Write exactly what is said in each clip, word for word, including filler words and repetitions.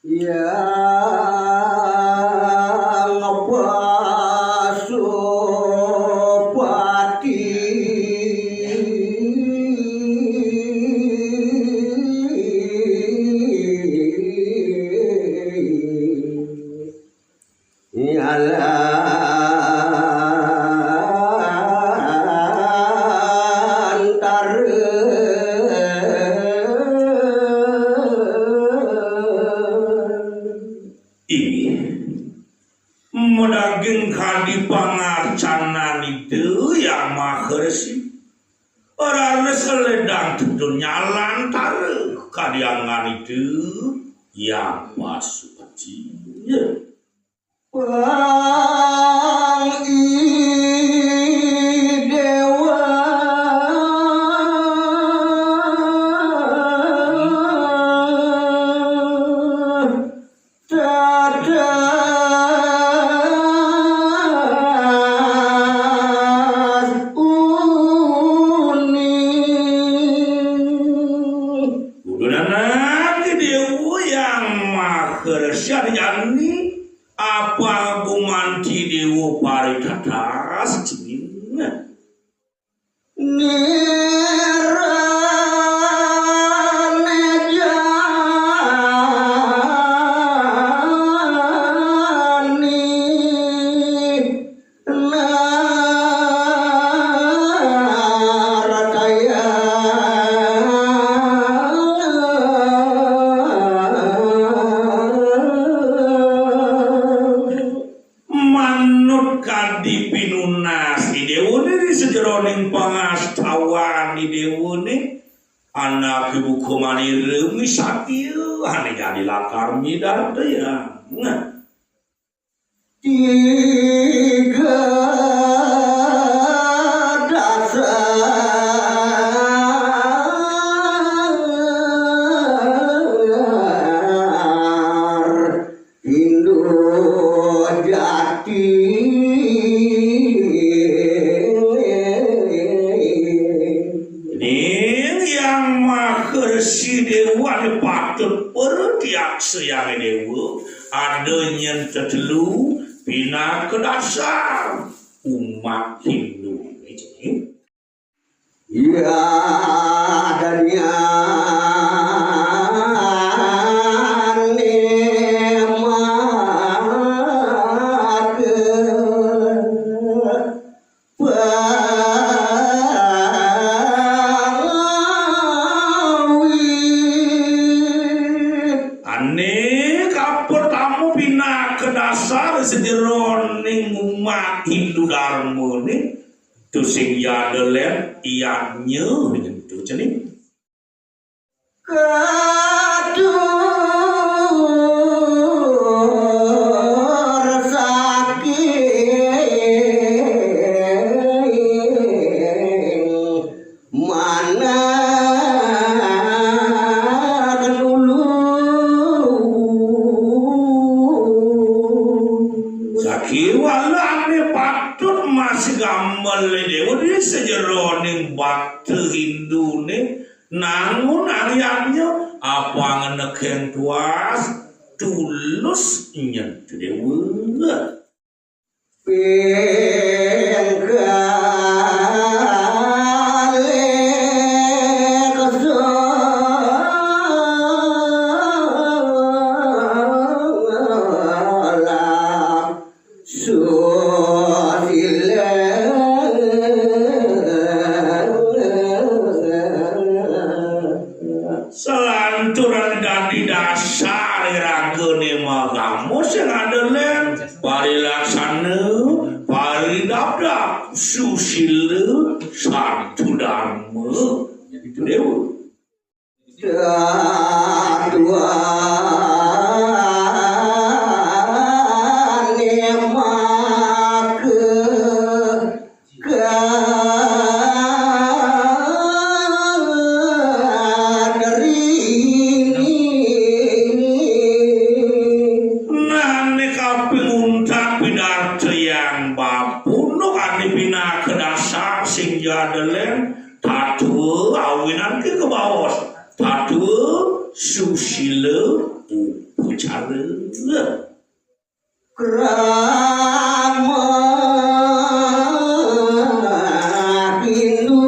Yang Pasupati. Nyalantara. Inggih, madaging kadi pangarcanan Ida Hyang Maha Resi. Raris ledang tedun nyalantara kadi anggan Ida Hyang Pasupati. Pang i déwa tetes uni. Kudu nanak Déwa Hyang Maha Resi jani. Apa gumanti Déwa paritatas cening. Nirane jani. Narataya. Manut kadi pinunas Idéwané ri sajeroning pangastawan Idéwané, anaké buka manira misatia ané jani lakar midartayang. Nah. Tiga dasar Hindu jati. Ning Hyang Maha Resi Déwa patut pratiaksayang Déwa, ada nyén tetelu pinaka dasar umat Hindu. Ya, dadiane maka pangawi. Ané kapertama pinaka dasar sajeroning umat Hindu Darmané, tu sing jada lén yadnya nyentuh cening. Katur saking manah dulu. Sakiwala ané patut masih gamel Déwa di sajeroning bakta Hinduné, nangun ayatnya apang nekeng tuas tulus nyentuh Déwa. Ping kalih kesolah susila. Salanturan dadi dasar iragané magama sing ada lén parilaksana, paridabdab, susila, santu darma. Itu Déwa. Satuané maka Nah, ané kaping untat pidartayang bapa, ané pinaka dasar sing jada lén, tatwa awinan ké kabaos, tatwa susila upacara. Krama Hindu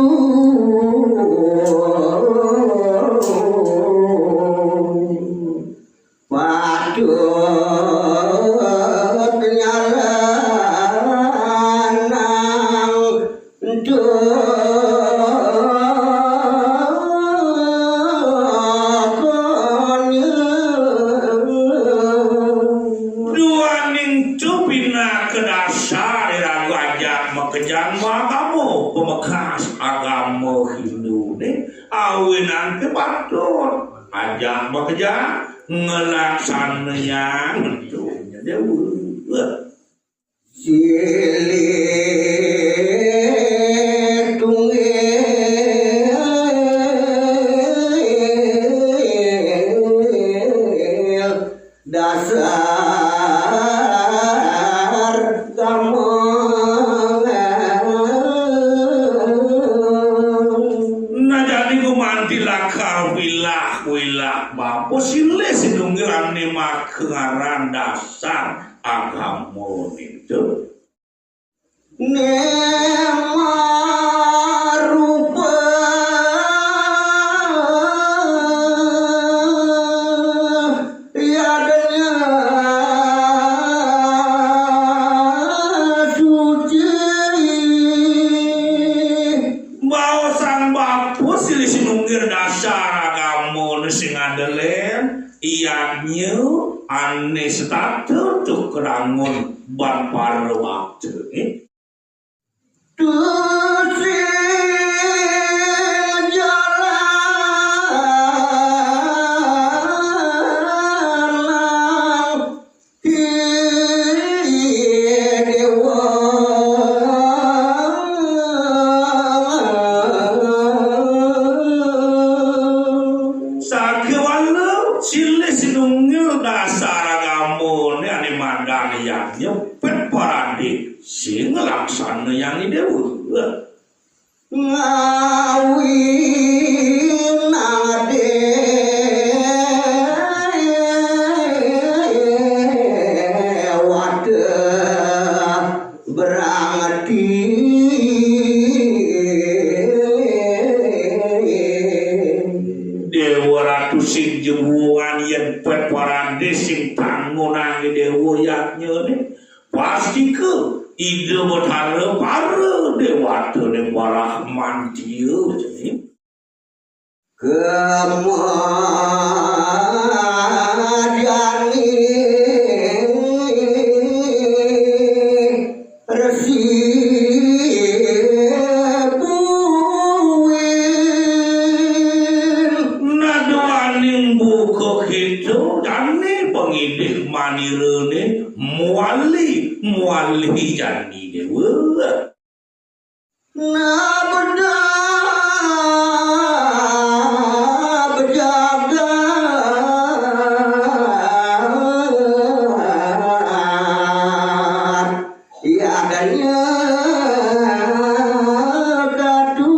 patut nyalanang. Duaning tu pinaka dasar iraga ajak makejang maagama, pamekas agama Hinduné, awinan ké patut ajak makejang ngelaksanayang tu, Déwa. Silih tunggil dasar gamelan. Nah, jani gumanti lakar wilah-wilah bapa silih sinunggil ané maka ngaran dasar agama nénto. Né marupa yadnya suci. Baosang bapa silih sinunggil dasar agama sing ada lén. Yadnya ané setata tu kadangun ban para bakta, eh. Tusing jalan Hi Déwa. Sakéwala silih sinunggil dasar agamané ané madan yadnya pét paradé sing nglaksanayang Déwa. Ngawinang Déwata berangti. Déwa Ratu sing jebungan yén pét paradé sing tangunang Déwa yadnyané. Pastika Ida Betara para déwatané parah mantia, jani. Kemudian Resi Buin. Nah, duaning buka kita, jani pangidih manirané muali, muali jani Déwa. Nah, beda bejagat. Yadnya katu.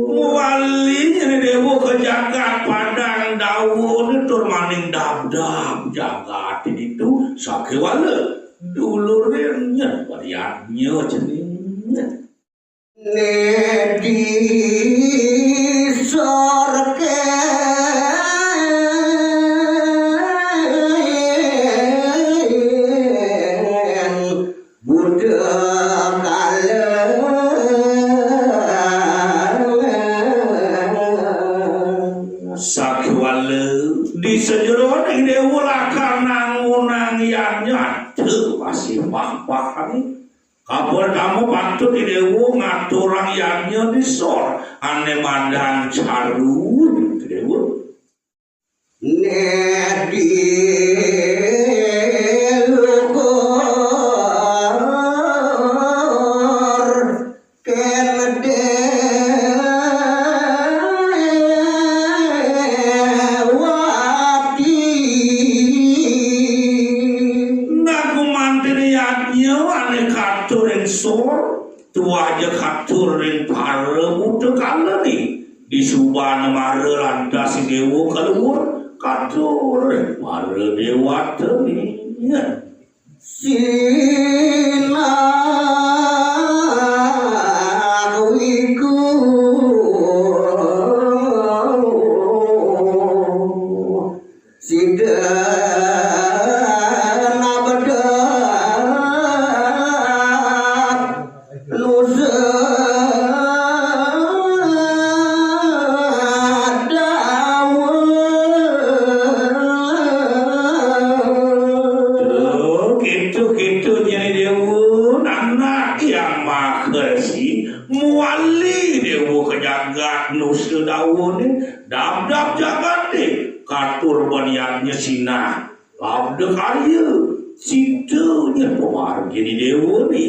Muali jani Déwa ka jagat Padang Dawa né tur maning dabdab jagat ditu sakéwala duluré nyén bariatnya cening. Né disorkén buta kala. Sakéwala di sajeroning Déwa lakar nangunang yadnya ada masih pah-pahané. Kapertama patut Déwa ngaturang yadnya di sor ané madan caru, Déwa. Né dilukur kén Déwati. Nah, gumanti yadnya ané katur ring sor, tuah ja katur ring para buta kala né. Disubané mara lantas si déwa kaluhur, katur mara déwata niki. Sinah wiku sida nabedar nusa dawa. Tuh, gitu-gitu jadi déwa, anak yang mahesi, muali déwa ke jagat nusa dawa ni, dapdap jagat ni, katur baniatnya sinah. Labda karya, sida nya pamargin déwa ni.